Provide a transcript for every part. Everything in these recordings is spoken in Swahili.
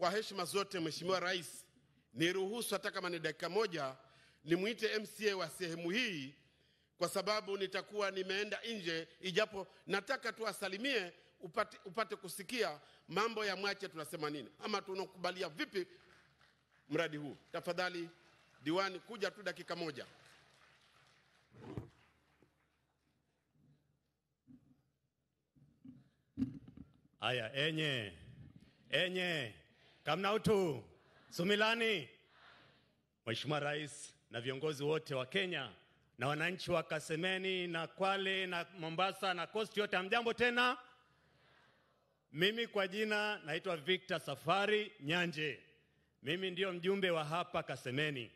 Kwa heshima zote, Mheshimiwa Rais, niruhusu hata kama ni dakika moja nimuite MCA wa sehemu hii, kwa sababu nitakuwa nimeenda nje, ijapo nataka tu asalimie upate kusikia mambo ya Mwache tunasema nini ama tunakubalia vipi mradi huu. Tafadhali diwani, kuja tu dakika moja. Aya, enye enye kamnautu sumilani. Mheshimiwa Rais na viongozi wote wa Kenya na wananchi wa Kasemeni na Kwale na Mombasa na Coast yote, hamjambo tena. Mimi kwa jina naitwa Victor Safari Nyanje. Mimi ndio mjumbe wa hapa Kasemeni.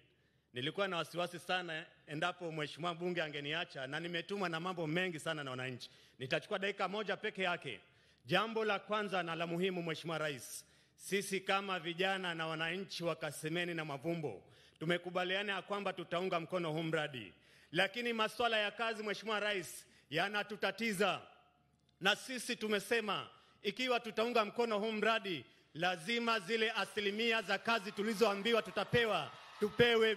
Nilikuwa na wasiwasi sana endapo mheshimiwa mbunge angeniacha, na nimetumwa na mambo mengi sana na wananchi. Nitachukua dakika moja peke yake. Jambo la kwanza na la muhimu, Mheshimiwa Rais, sisi kama vijana na wananchi wa Kasemeni na Mavumbo tumekubaliana ya kwamba tutaunga mkono huu mradi. Lakini masuala ya kazi, Mheshimiwa Rais, yanatutatiza. Na sisi tumesema ikiwa tutaunga mkono huu mradi, lazima zile asilimia za kazi tulizoambiwa tutapewa, tupewe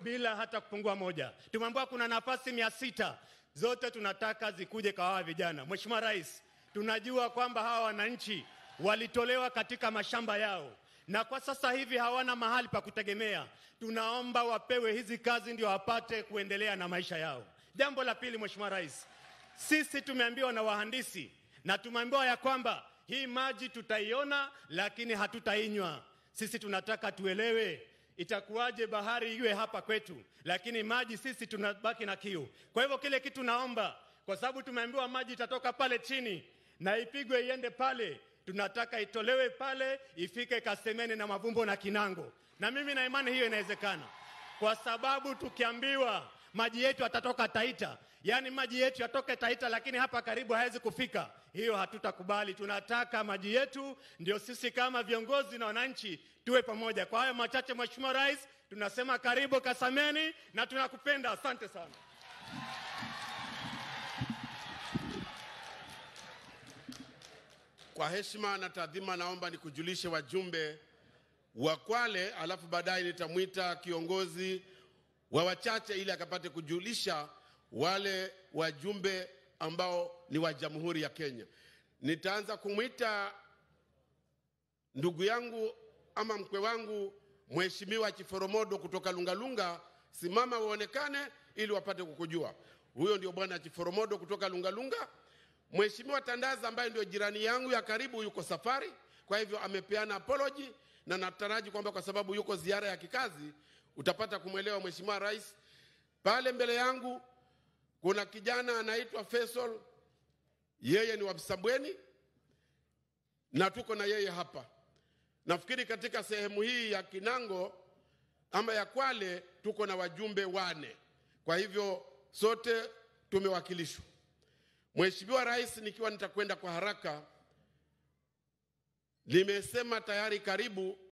bila hata kupungua moja. Tumeambiwa kuna nafasi 600, zote tunataka zikuje kwa hawa vijana. Mheshimiwa Rais, tunajua kwamba hawa wananchi walitolewa katika mashamba yao na kwa sasa hivi hawana mahali pa kutegemea. Tunaomba wapewe hizi kazi ndio wapate kuendelea na maisha yao. Jambo la pili, Mheshimiwa Rais, sisi tumeambiwa na wahandisi na tumeambiwa ya kwamba hii maji tutaiona lakini hatutainywa. Sisi tunataka tuelewe itakuwaje bahari iwe hapa kwetu lakini maji sisi tunabaki na kiu. Kwa hivyo kile kitu naomba, kwa sababu tumeambiwa maji itatoka pale chini na ipigwe iende pale, tunataka itolewe pale ifike Kasemeni na Mavumbo na Kinango. Na mimi na imani hiyo inawezekana, kwa sababu tukiambiwa maji yetu yatatoka Taita, yani maji yetu yatoke Taita lakini hapa karibu haiwezi kufika, hiyo hatutakubali. Tunataka maji yetu, ndio sisi kama viongozi na wananchi tuwe pamoja. Kwa hayo machache, Mheshimiwa Rais, tunasema karibu Kasemeni na tunakupenda. Asante sana. Kwa heshima na taadhima, naomba nikujulishe wajumbe wa Kwale, alafu baadaye nitamuita kiongozi wa wachache ili akapate kujulisha wale wajumbe ambao ni wa Jamhuri ya Kenya. Nitaanza kumuita ndugu yangu ama mkwe wangu Mheshimiwa Chiforomodo kutoka Lungalunga. Simama uonekane ili wapate kukujua. Huyo ndio bwana Chiforomodo kutoka Lungalunga. Mheshimiwa Tandaza ambaye ndio jirani yangu ya karibu yuko safari, kwa hivyo amepeana apology na nataraji kwamba kwa sababu yuko ziara ya kikazi utapata kumwelewa Mheshimiwa Rais. Pale mbele yangu kuna kijana anaitwa Faisal, yeye ni wa Msambweni na tuko na yeye hapa. Nafikiri katika sehemu hii ya Kinango ama ya Kwale tuko na wajumbe 4. Kwa hivyo sote tumewakilishwa. Mheshimiwa Rais, nikiwa nitakwenda kwa haraka, nimesema tayari karibu